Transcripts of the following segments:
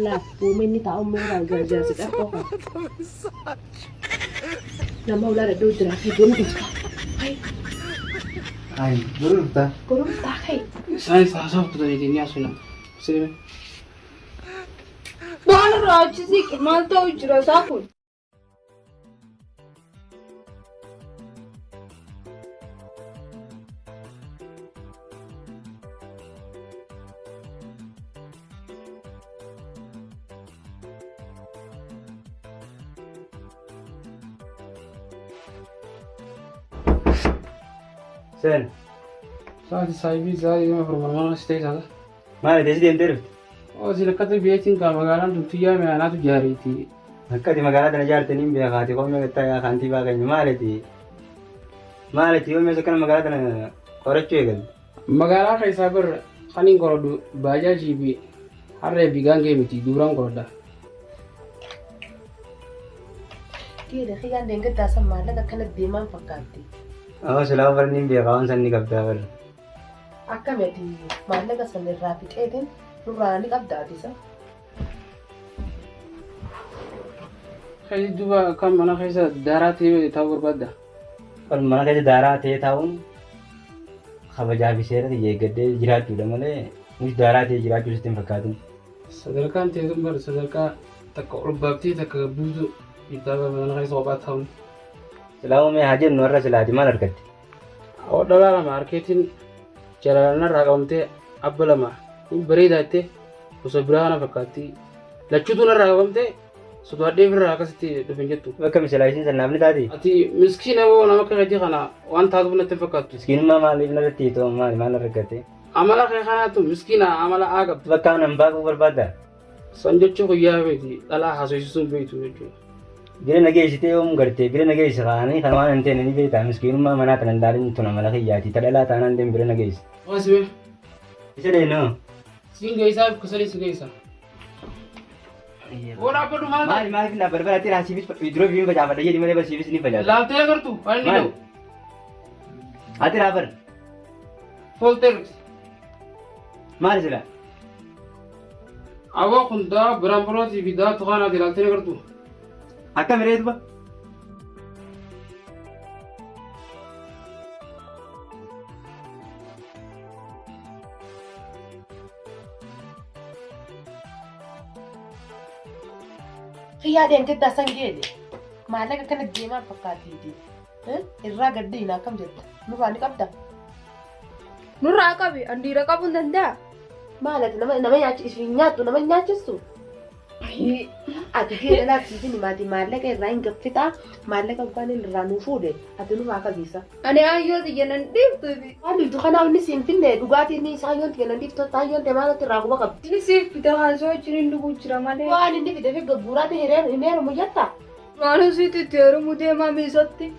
Laa uumanni taa'u meeraa jaarjaarsi qarqoo qaba. Nama ulaa dhadhuu jira fi boru dhufta. Ay, boru dhufta. Boru dhuftaa kai. Isaanis haasawaa kutaniitiin ni haasofna. Siree. Maal irraa achi siqi maal ta'u jira isaa kun? Sen. Sa'aatii saayibii sa'aatii 4 mana si ta'e taata. Maali teessi deemtee dhufte? Oo si lakkata biyyattiin kaa magaalaan tun tiyyaa mi'aanaatu jaariiti. Akka ati magaalaa tana jaarte niin beekaati qommee gattaa yaa kantiibaa keenya maaliti? Maaliti yoo meeshaa kana magaalaa tana qorachuu eegalte? Magaalaa keessaa bar kan hin qoradhu baajaajii fi harree fi gaangee miti duuraan qoradha. Geele kiyyaan deengaddaa san maallaqa akkana deemaan fakkaatti. Amma silaa bar niin beekaa waan san ni qabdaa bar. Akkami ati maallaqa san irraa fixeetiin nurraa ni qabda ati isa? Keessa duuba kan mana keessa daaraa ta'ee taa'uu barbaadda. Ol mana keessa daaraa ta'ee taa'uun kabajaa fi seera kiyya eeggadhee jiraachuudha malee mux daaraa ta'ee jiraachuu sitti hin fakkaatin. Sadarkaan ta'e tun bar sadarkaa takka ol baaftee takka gad buutu jirtaa bar mana keessa kophaa taa'uun. Silaa uumee haa jennu har'a silaati maal argatte? Hoo dhalaa lama harkeetiin jalalaan narraa qabamtee abba lama hin bareedaa jettee osoo biraa kana fakkaatti lachuutu narraa qabamtee sodaadhee firraa akkasitti dhufe hin jettu. Bakka misilaa isiin san naaf ni taati. Ati miskiina hoo nama akka keetii kana waan taatuuf natti hin fakkaattu. Miskiinummaa maaliif narratti hiitoo maali maal argatte? Amala kee kanaatu miskiina amala aa qabdu. Bakka nan baaquu barbaadda? San jechuu guyyaa miti dhalaa haasofsiisuun beektu jechuudha. Bira na geessitee yoom gartee bira na geesse kaanii kan waan hin teene ni beektaa miskiinummaa manaa tana hin laalin tun amala kiyyaati ta dhalaa taanaan deem bira na geesse. Waasime. Isa deenoo. Siin geessaa kusanii si geessa. Waan dhaabbadhu maal Maali maaliif na barbara xiraa siifis dura fiin facaafadha jedhi malee barsiifis ni facaasa. Laaltee agartu waan inni Maali? ta'u. Ati raa bar Foolteer. maali sila? Aboo kun daa biraan birootii fi daa tukaanaati ilaaltee agartu. Akkam hiree duba? Kiyyaa deemtee san geele. Maallaqa kana deemaan fakkaattiiti. Irraa gaddiina akkam jetta? Nurraa ni qabda? Nurraa qabi an dhiira qabuu hin danda'a. Maal ati nama nama nyaachisu hin nyaattu nama hin nyaachistu? Ati geele laafsiisin himaati maallaqa irraa hin gaffitaa maallaqa abbaan inni irraa nuu fuudhe ati nurraa qabiisa. Ani aayyoo tiyya nan dhiiftu. Maal dhiiftu kanaaf inni siin finne dhugaatii inni isaa yoon tiyya nan dhiiftu taayyoon tee maalatti irraa quba qabdi. Inni siif bita kan wajjin hin dhuguu jira malee. Waan inni fide fi gagguuraati hin heerumu jetta. Waan isiitti itti heerumuu deemaa miisatti.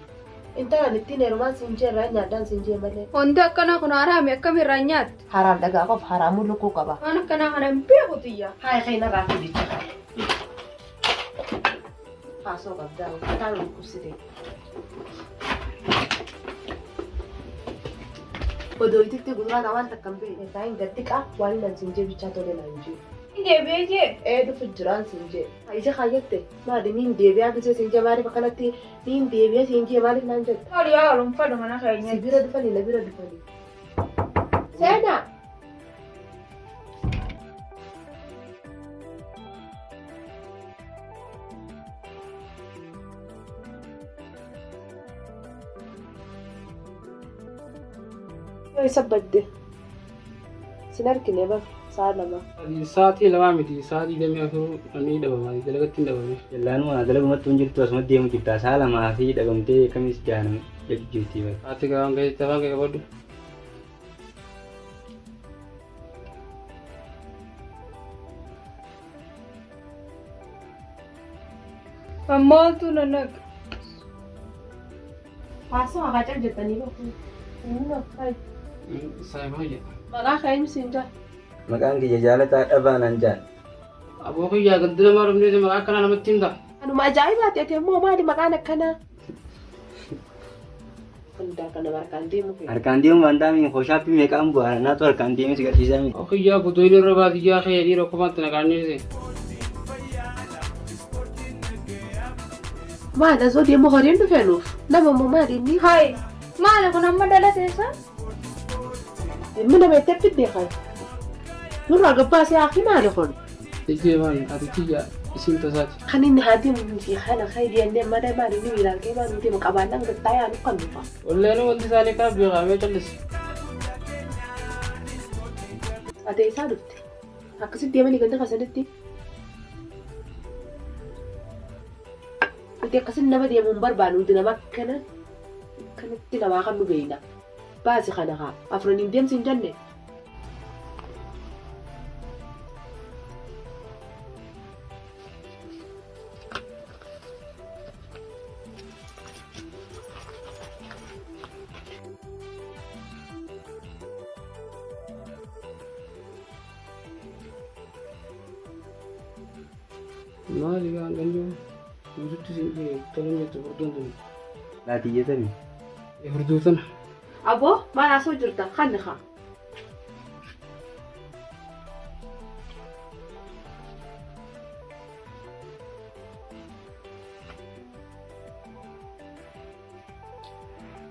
Intalaan ittiin heerumaan siin jee irraa nyaadhaan siin jee malee. Wanti akkanaa kun haraami akkam irraa nyaatti? Haraam dhagaa qofa haraamuu lukkuu qaba. Waan akkanaa kana hin beeku tiyya. Haaya kee narraa fidicha. Haasoo qabdaa kaan dhukkubsite. Odoo ititti gurraan waan takka hin beekne irraa hin gaddiqaa waan inni siin jee bichaa tole naan jee. Deebi'ee jee. Ee dhufu jiraan siin jee. Ija kaayyatte maali niin deebi'aa gisee siin jee maaliif akkanatti niin deebi'ee siin jee maaliif naan jette. Maali yaa oolun fadhu mana keenya. Si bira dhufanii na bira dhufanii. Seenaa. Yoo isa badde. Sin argine bar sa'a 2. Sa'aatii lamaa miti sa'a 24 ni dhabama dalagatti hin dhabame. Jallaanuma dalagumattuu hin jirtu asumatti deemu jirta sa'a lamaa fi dhabamtee kamis jaanam jechu jirti bar. Ati afaan kee afaan kee qabadhu. Maaltu na naqa? Haasawaa haa cal jettanii bakka. Inni akka Saayiba jedha. Maqaa kee eenyu siin jaa? Maqaan kiyya Jaalataa Dhabaa naan jedhan. Aboo kiyyaa gandi namaa dhufnee maqaa akkanaa namatti himta. Anuma ajaa'ibaati ati ammoo maali maqaan akkanaa? Hundaa kana harkaan deemu fe'e. Harkaan deemu waan taamiin koshaappii meeqaan bu'aa naatu harkaan deemee si garsiisaa miti. Aboo kiyyaa butoonni irra baadiyyaa kee dhiira kumaatti naqaanneesse. Maal asoo deemu horiin dhufee nuuf? Nama immoo maali inni? Hayi maali kun amma dhalate isa? Ilmi nama itti fiddee kan. Nurraa gabbaasee hafi maali kun? Ijjee maali ati kiyya isiin tasaati. Kan inni haa deemu fi kana kan deemnee mana maali inni miilaan kee maali deemu qabaannaan gattaa yaanu kan dhufa. Walleen wanti isaanii kana beekamee callise. Ati eessaa dhufte? Akkasitti deemanii ganda keessanitti? Nuti akkasitti nama deemu hin barbaannu nuti nama akkana akkanatti namaa kan nu beeyna. Baasi kana haa afraniin deemsi hin jenne. Maali gaan ganjoo guututti siin jee tolan jettu furdoon tuni. Laatiyyatami. Furdoo tana. Aboo maal haasoo jirta kan haa.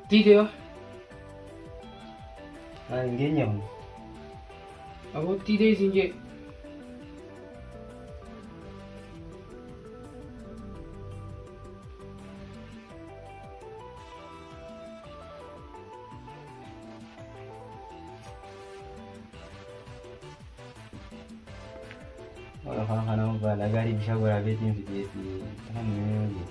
Tiitee waa. Maal hin geenye kun? Aboo tiitee siin jee. Afaan kana baala gaarii bishaan waraabeetiin fideeti. Kan inni hojii.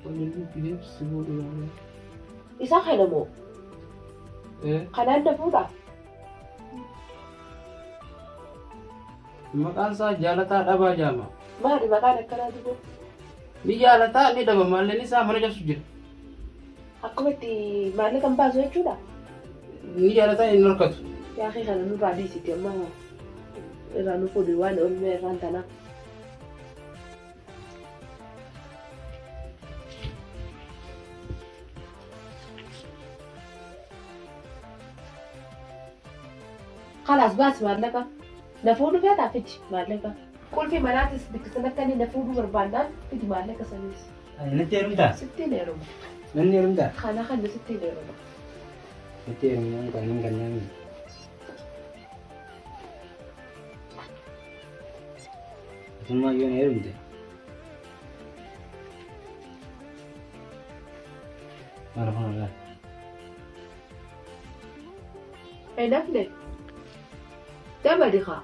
Wanni dubbineef si fuudhu yaala. Isa kana moo? Kanaan na fuudhaa? Maqaan isaa Jaalataa Dhabaa jedhama. Maali maqaan akkanaa jiru? Ni jaalataa ni dhaba maalleen isaa mana cabsu jira. Akkuma itti maallaqa hin baasu jechuudha? Ni jaalataa hin harkatu. Yaaqii kana nurraa dhiisiti amma irraa nu fuudhi waan oolmee irraan tanaa. Khalaas baasi maallaqa. Na fuudhu feetaa fidi maallaqa. Qulfii manaatis bikkisan akka inni na fuudhuu barbaannaan fidi maallaqa sanis. Natti heerumtaa? Sittiin heeruma. Nanni heerumtaa? Kana kan sittiin heeruma. Natti heerumnaan kan hin kennamu. Asummaa yoo na heerumte. Maal afaan olaa? Hin hafne. Dabali haa.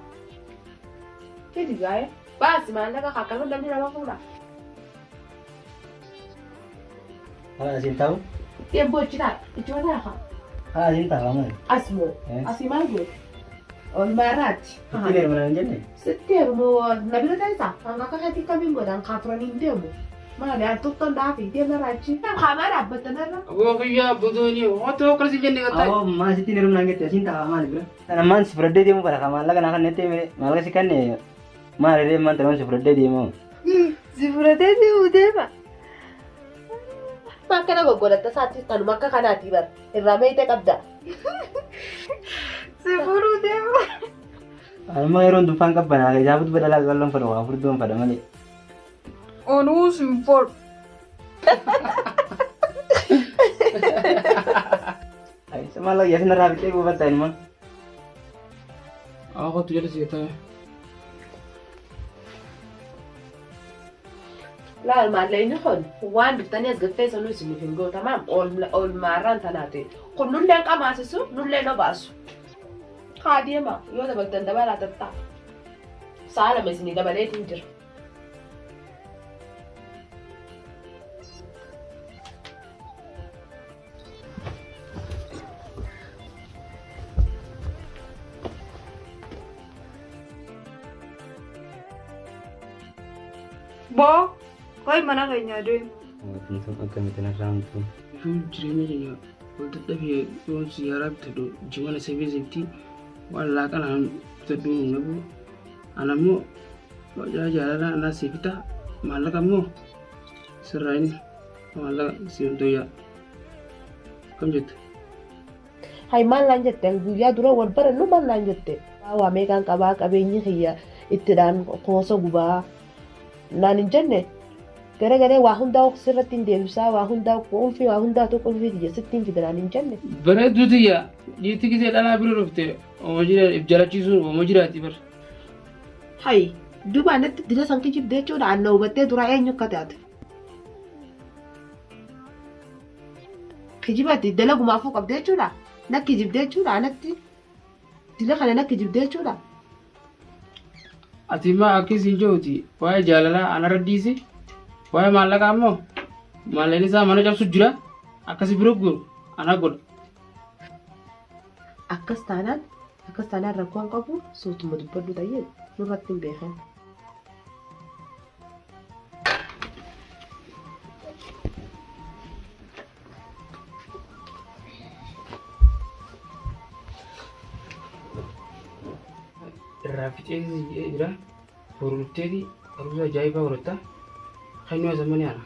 Fidi gaa'e. Baasi maallaqa haa akkasuma namni nama fuudha. Haa asiin taa'u? Deemboo ichi ta'a. Ichi mataa haa. Haa asiin ta'a maali? Asmoo. Asii maal goota? Oolmaa irraati. Sitti heerumna hin jenne? Sitti heerumu na bira teessa. Hanga akka keetii kamiin godhan kaa turanii hin deemu. Maali an tuqxan dhaafi deema raachi. Qaamaa dhaabbattan irra. Aboo kiyyaa butoonni otoo akkas hin jenne gattaa. Aboo maal sitti heerumna hin jette asiin ta'a maali bira? Kana maan si fudhadhee deemu bara maallaqa naa kan nette maallaqa si kanne maal illee maan ta'uun si fudhadhee deemu. Si fudhatee deemu deema. Ma akkana goggolatta saatti tanuma akka kanaati bara. Irraa meeyitee qabda. Si furuu deema. Amma yeroon dunfaan qabbanaa keessaa badalaa qalloon fadha waa furdoon fadha malee. Onuu sin fodhu. Maallaqa yaasin irraa fixee buufatta ilma. Awwa kottu jala si jettaa. Laal maallaqni kun waan dhuftanii as gaffeessanuu isiniif hin gootu tamaam oolmaarraan tanaati. Kun nullee qamaasisu nullee obaasu. Haa deema yoo dabaltan dabalaa tattaa. Sa'a lama isinii dabaleetiin jira. Boo qoy mana keenya deemu. Wanti sun akkamitti narraa hamtu. Ifuu jireenya keenya wal dadhabee yoon siyaaraa bitadhu jimala seebii waan laaqanaan bitadhu hin dhabu. Ana immoo bocaa jaalala anaa si bita maallaqa immoo sirraa inni maallaqa si doyyaa. Akkam jetta? Hay maal naan jette guyyaa dura wal barannu maal naan jette. Waa meeqaan qabaa qabeenyi kiyya ittidhaan koosa gubaa naan hin jenne garagalee waa hundaa sirratti hin deebisaa waa hundaa qulfii waa hundaa qulfii tiyya sitti hin fida naan hin jenne. Bareedduu tiyya dhiirti gisee dhalaa bira dhufte ooma jira if jalachiisuun ooma jiraati bar. Hay duuba natti dila san kijibde jechuudha anna hubattee duraa eenyu akka taate. Kijibatti dalagumaafuu qabde jechuudha. Na kijibde jechuudha anatti dila kana na kijibde jechuudha. Ati maa akkasiin jiruuti waa'ee jaalalaa anarra dhiisi waa'ee maallaqaa immoo maallaqni isaa mana cabsu jira akkasi bira goru ana godha. Akkas taanaan akkas taanaan rakkoon qabu suutuma dubbadhu ta'ee nurratti hin beekan. Irraa fixee jira boru dhufteeti barumsa ajaa'ibaa godhatta kan yoo zamanii ana.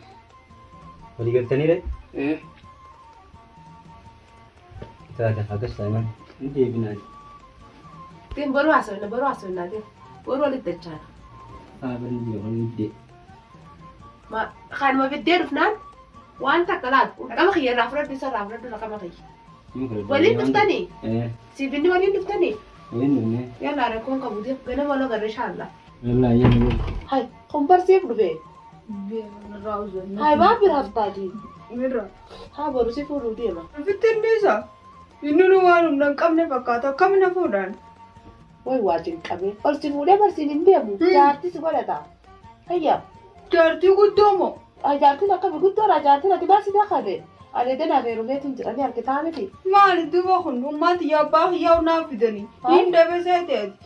Walii galtanii ree? Taate akkas taanaan hin deebinaa. Deem boruu haasofna boruu haasofna deem boruu walitti dachaana. Haa bari jira waliin dee. Ma kanuma fiddee dhufnaan waan takka laal raqama kiyya irraa fudhadhu isa irraa fudhadhu raqama kiyya. Waliin dhuftanii? Siif inni waliin dhuftanii? Waliin dhufnee. Yallaa rakkoon qabu deem ganama wal agarra inshaallaa. Yallaa yallaa. Hay kun barsiif dhufe. Hay maa biraaf taati? Mirra. Haa boru si fuudhuu deema. Ofitti inni Inni nu waan humna hin qabne fakkaata akkam na fuudhan. Way waajin qabee ol si fuudhee barsiin hin deemu. Jaartii si godhata. Hayya. Jaartii guddoo moo? Jaartiin akkami guddoodha jaartiin ati baasii dhaqqabe. Ani dana heerumeetiin jedhanii argitaa miti. Maali duuba kun ummaati yaa abbaa kiyyaa naaf fidanii. Hin dabasee ta'eeti.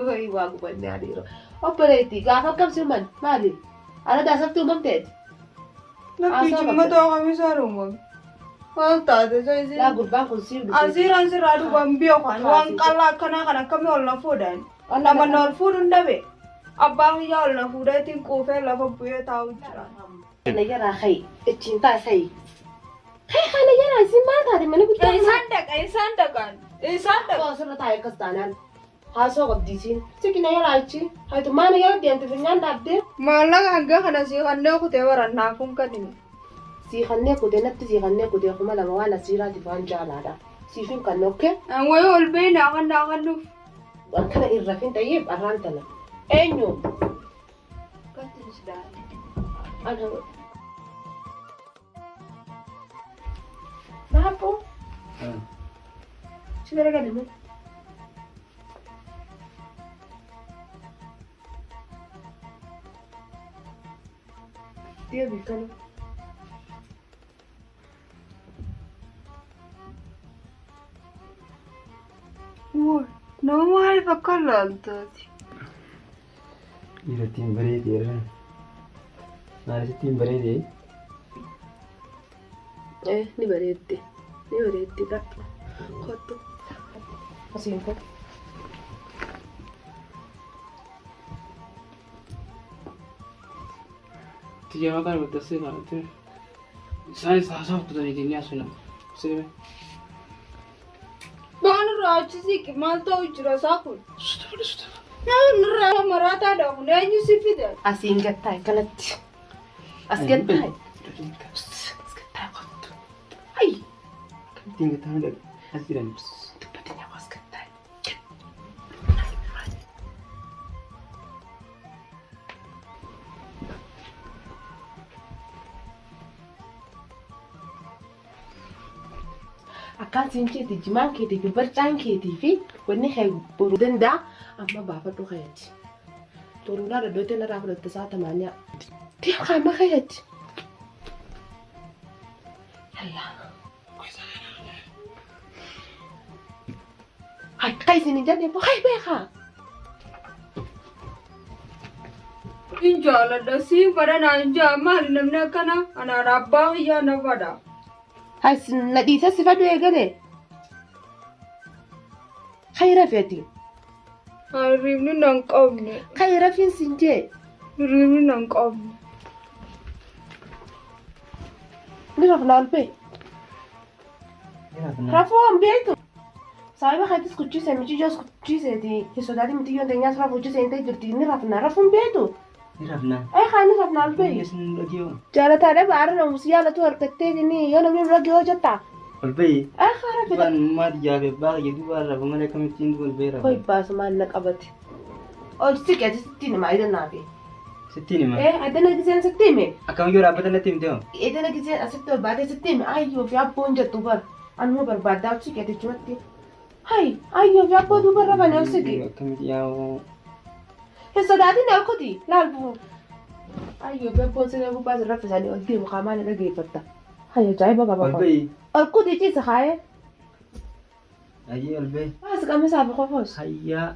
Way waa gubannee hariiroo. Obboleetti gaafa akkam si uuman maali? Ana daasafti uumamteeti. Nafti jimma kamisaa uumame. Maal taate isa isin? Laa gurbaan kun siif dhufe. Asiiraan sirraa dhugan beekan waan qal'aa akkanaa kan akkamii ol na fuudhan. Nama na ol fuudhu hin dhabe. Abbaa kiyyaa ol na fuudheetiin quufee lafa bu'ee taa'u jira. Kana yaraa hayi ittiin taasai. Hayi kana yaraa isin maal taate mana guddaa. Isaan dhaqa isaan dhaqan isaan dhaqa. Haasoo taa'e akkas taanaan haasoo qabdiisiin sikina yaraa achi hayitu maana yara deemte funyaan dhaabdee. Maallaqa hanga kana sii kannee kutee barannaafuun kan inni. Sii kannee kutee natti sii kannee kutee 2000 waan asiiraatiif waan jaalaadha. Siifin kan nokke. Wayi ol beena kan naa kan nuuf. Akkana irra fin ta'ee arraan tana. Eenyu? Ana. Maappo. Si garagali moo? Deebi kana. Nama maaliif akka laaltaati? Dhiirottiin bareedee irra. Maal sittiin bareedee? Ni bareedde. Ni bareedde gadhu. Kottu. Asiin kottu. Tiyya maqaan baddasee kaa'atte. Isaanis haasaaf kutanii ni haasofna. Seeme. Waan irraa achi siqi maal ta'u jira isaa kun? Suuta fudhe suuta. Namni irraa maraataadha kun eenyu si fide? Asiin gattaa'e kanatti. As gattaa'e. As gattaa'e kottu. Ayi. Akkamittiin gattaa'e dhabe? As jiran. Dubbatin yaa as gattaa'e. Akkaan siin keeti jimaan keetii fi barcaan keetii fi wanni kee boruu danda'a amma baafadhu keeti. Xuruuraa daddootee narraa fudhatte isaa tamaaniyaa. Deem qaama keeti. Yallaa. Hay, kai isin hin jenne hay beekaa. Hin jaaladha siin fadha naan jaa maali namni akkana anaan abbaa kiyyaa na fadha. Has na dhiisee si fadhu eegale. Kai rafi ati. Hirribni nan qabne. Kai rafiin sin jee. Hirribni nan qabne. Ni rafna ol bee. Rafuu hin beektu. Saahiba keetis kuchiise miciyyoos kuchiiseeti. Hin sodaatin miciyyoon teenyaas rafuu seentee jirti. Ni rafna rafuu hin beektu. Ni rafna. Ee kaa ni rafna ol bee. Isin dhagiyoo. Jaalataadha baara namus jaalatu harkatteetini yoo namni bira gahoo jetta. Ol bahi. Ee kaa rafi. Waan maati jaafe abbaa kiyya duuba rafa malee akkamittiin ol bahee rafa. Koi baasumaan na qabate. Ol siqe ati sittiin hima ayida naafi. Sittiin hima. Ee adana giseen sitti hime. Akkam yoo dhaabbatan natti himte hoo? Edana giseen asitti ol baatee sitti hime ayyoo fi abboon jettu bar. Anuma barbaaddaa ol siqe ati achumatti. Hay ayyoo fi abboo duuba rafani ol siqe. Akkamitti yaa'u. Hin sodaatin ol kuti laal buu. Ayyoo fi abboon siree gubbaa sin raffisanii ol deemu qaamaan hin dhageeffatta. Hay ajaa'iba qaba. Ol bahi. Ol kuti ciisa kaayee. Ayyee ol bahi. Baas qamisaa fi kofoos. Hayyaa.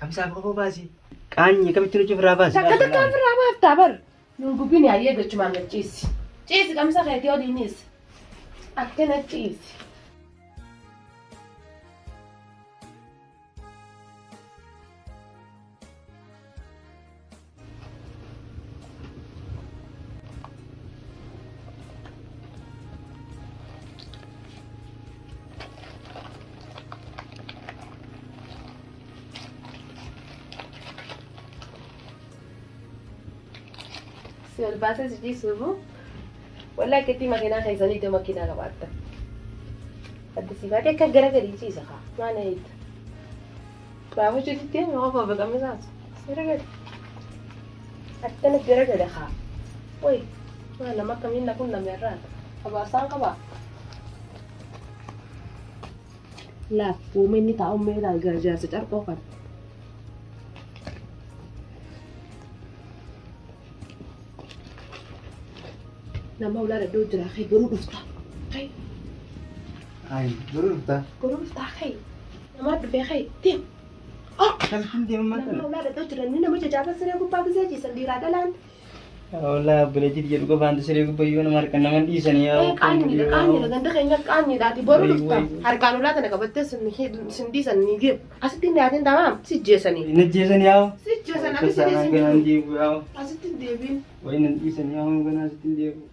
Qamisaa fi kofoo baasi. Qaanyi akkamittiin hojii ofirraa baasi. Takka takkaan ofirraa baaftaa bar. Nun gubbini hayyee gachumaan gad ciisi. Ciisi qamisa keetii oliinis. Akkana ciisi. Si ol baasee si ciisuufu wallahi akkatti makiinaa keessanii iddoo makiinaa qabaatta. Adda si baatee akka gara gadi ciisa kaa maal eeyita. Baafachuutti deema qofa baqamisaas. Gara gadi. Akkana gara gadi kaa. Woy maal nama akkamiin na qunname irraan. Abaasaan qabaa. Laaf uume inni taa'u mee laal gara jaarsa carqoo kana. Nama ulaa dhadhoo jira kee garuu dhufta. Kee Ay, garuu dhufta. garuu dhuftaa kee. Namaa dhufee kee deem. Akkamittiin deema Nama maal ulaa dhadhoo jira inni nama jajaaba siree gubbaa gisee ciisan dhiiraa dhalaan. Wallaahi obboleettii jedhu qofaan siree gubbaa yoo nama harkaan nama dhiisanii yaa. Qaanyiidha qaanyiidha ganda keenya qaanyiidhaati boru Wayii, dhufta wayii. harkaan ulaa tana qabattee sin dhiisan ni geef asitti hin dhiyaatin tamaam si jeesanii. Inni jeesan yaa. Si jeesan akka si dhiisan Ganaan jiru deebi'u yaa. asitti hin deebiin. Wayi nan dhiisan yaa ganaa sitti hin deebi'u.